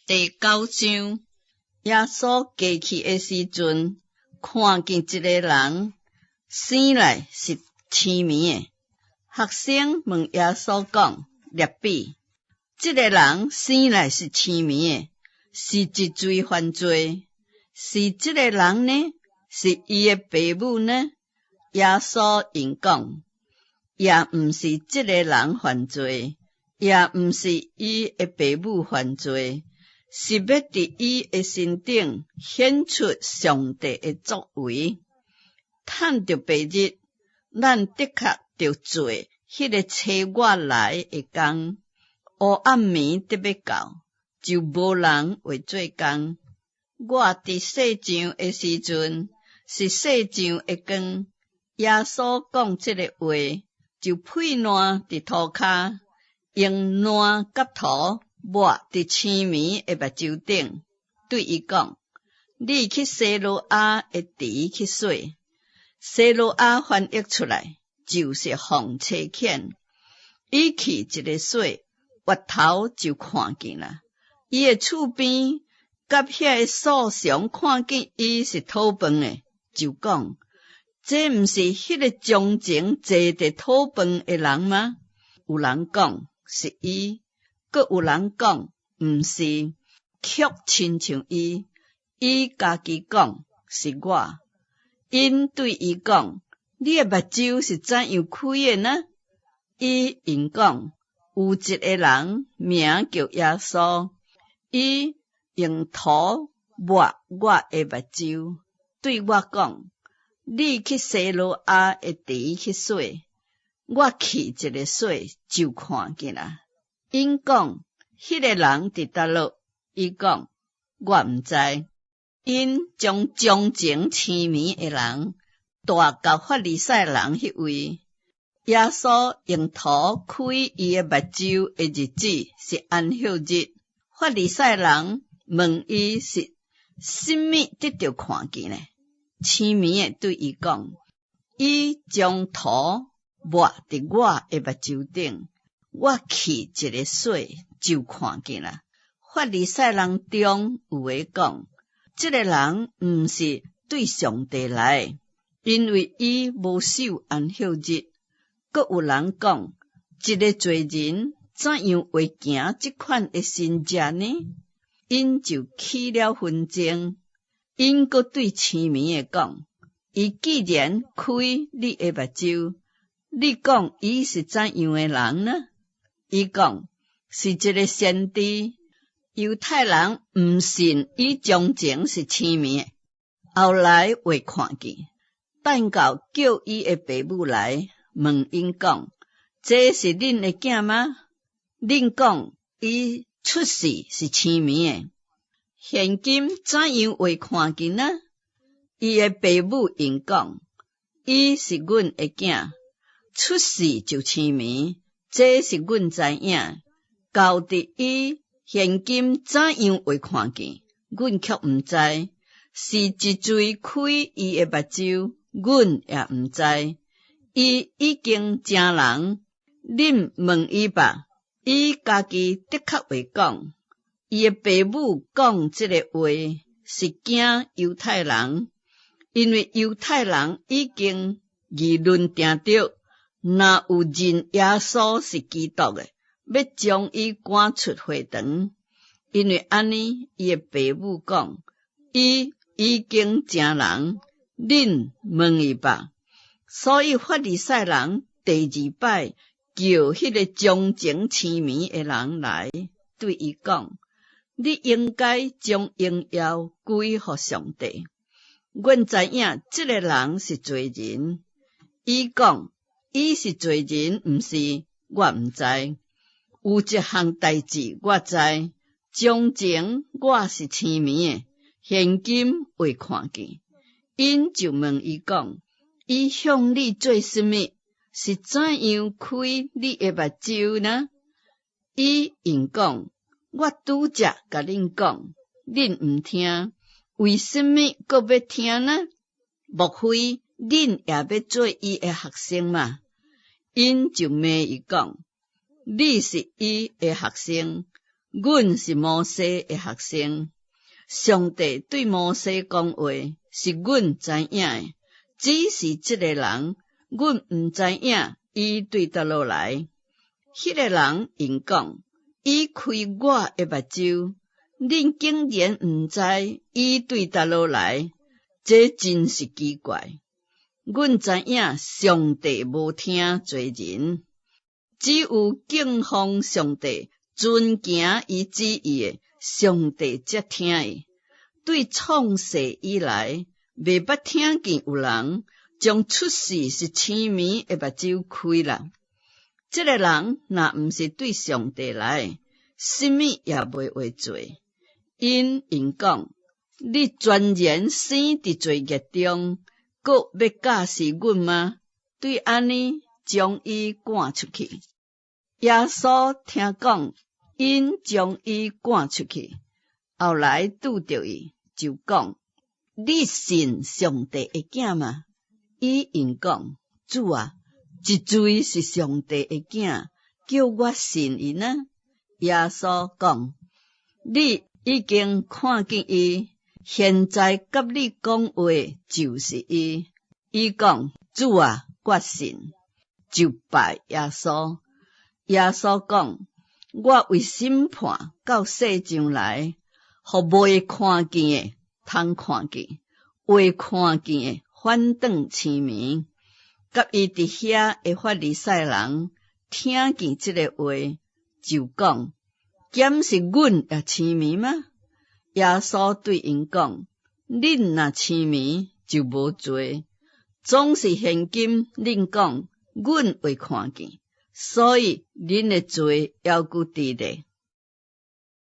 第九章，耶穌過去的時陣，看見一个人生來是青盲的。學生問耶穌講：辣彼，這个人生來是青盲的，是一罪犯罪？是這个人呢？是伊的爸母呢？耶穌應講：也毋是這个人犯罪，也毋是伊的爸母犯罪，是欲佇伊的身頂顯出上帝的作為。趁著白日，咱的確著做彼个差我來的工。黑暗暝得欲到，就無人會做工。我佇世上的時陣，是世上的光。耶穌講這个話，就噴爛佇塗跤，用爛佮塗抹佇青盲的目睭頂，對伊講：你去西羅亞的池去洗。西羅亞翻譯出來就是奉差遣。伊去一个洗，越頭就看見啦。伊的厝邊佮遐个素常看見伊是討飯的，就講：這毋是彼个從前坐佇討飯的人嗎？有人講是伊，閣有人講毋是，卻親像伊。伊家己講是我。𪜶對伊講：你的目睭是怎樣開的呢？伊應講：有一个人名叫耶穌，伊用塗抹我的目睭，對我講：你去西羅亞的池去洗。我去一个洗，就看見啦。𪜶講：彼个人佇佗落？伊講：我毋知。𪜶將從前青盲的人帶到法利賽人彼位。耶穌用塗開伊的目睭的日子是安息日。法利賽人問伊是啥物得著看見呢？青盲的對伊講：伊將塗抹佇我的目睭頂，我去一个洗就看見啦。法利賽人中有的講：這个人毋是對上帝來，因為伊無守安息日。閣有人講：一个罪人怎樣會行這款的神跡呢？𪜶就起了紛爭。𪜶閣對青盲的講：伊既然開你的目睭，你講伊是怎樣的人呢？伊講是一个先知。猶太人毋信伊從前是青盲的，後來會看見，等到叫伊的爸母來問𪜶講：這是恁的囝嗎？恁講伊出世是青盲的，現今怎樣會看見呢？伊的爸母應講：伊是阮的囝，出世就青盲，這是阮知影。到底伊現今怎樣會看見，阮卻毋知。是一罪開伊的目睭，阮也毋知。伊已經成人，恁問伊吧。伊家己的確會講。伊的爸母講這个話，是驚猶太人，因為猶太人已經議論定著，若有認耶穌是基督的，欲將伊趕出會堂。因為按呢，伊的爸母講，伊已經成人，恁問伊吧。所以法利賽人第二擺叫彼个從前青盲的人來，對伊講：你應該將榮耀歸予上帝。阮知影這个人是罪人。伊講伊是罪人，毋是，我毋知。有一項代誌我知，從前我是青盲的，現今會看見。𪜶就問伊講：伊向你做啥物？是怎樣開你的目睭呢？伊應講：我拄才共恁講，恁毋聽，為啥物閣欲聽呢？莫非恁也欲做伊的學生嗎？𪜶就罵伊講：你是伊的學生，阮是摩西的學生。上帝對摩西講話，是阮知影的，只是這个人，阮毋知影伊對佗落來。彼个人應講：伊開我的目睭，恁竟然毋知伊對佗落來，這真是奇怪。阮知影上帝無聽罪人，只有敬奉上帝、遵行伊旨意的，上帝才聽伊。對創世以來，未捌聽見有人將出世是青盲的目睭開啦。這个人若毋是對上帝來，啥物也袂會做。𪜶應講：你全然生佇罪孽中，閣欲教示阮嗎？對按呢，將伊趕出去。耶穌聽講，𪜶將伊趕出去，後來拄著伊，就講：你信上帝的囝嗎？伊應講：主啊，這位是上帝的囝，叫我信伊呢？耶穌講：你已經看見伊，現在佮你講話就是伊。伊講：主啊，我信，就拜耶穌。耶穌講：我為審判到世上來，予未看見的通看見，會看見的反轉青盲。佮伊佇遐的法利賽人聽見這个話，就講：敢是阮也青盲嗎？耶穌對𪜶講：恁若青盲就無罪，總是現今恁講阮會看見，所以恁的罪猶閣佇咧。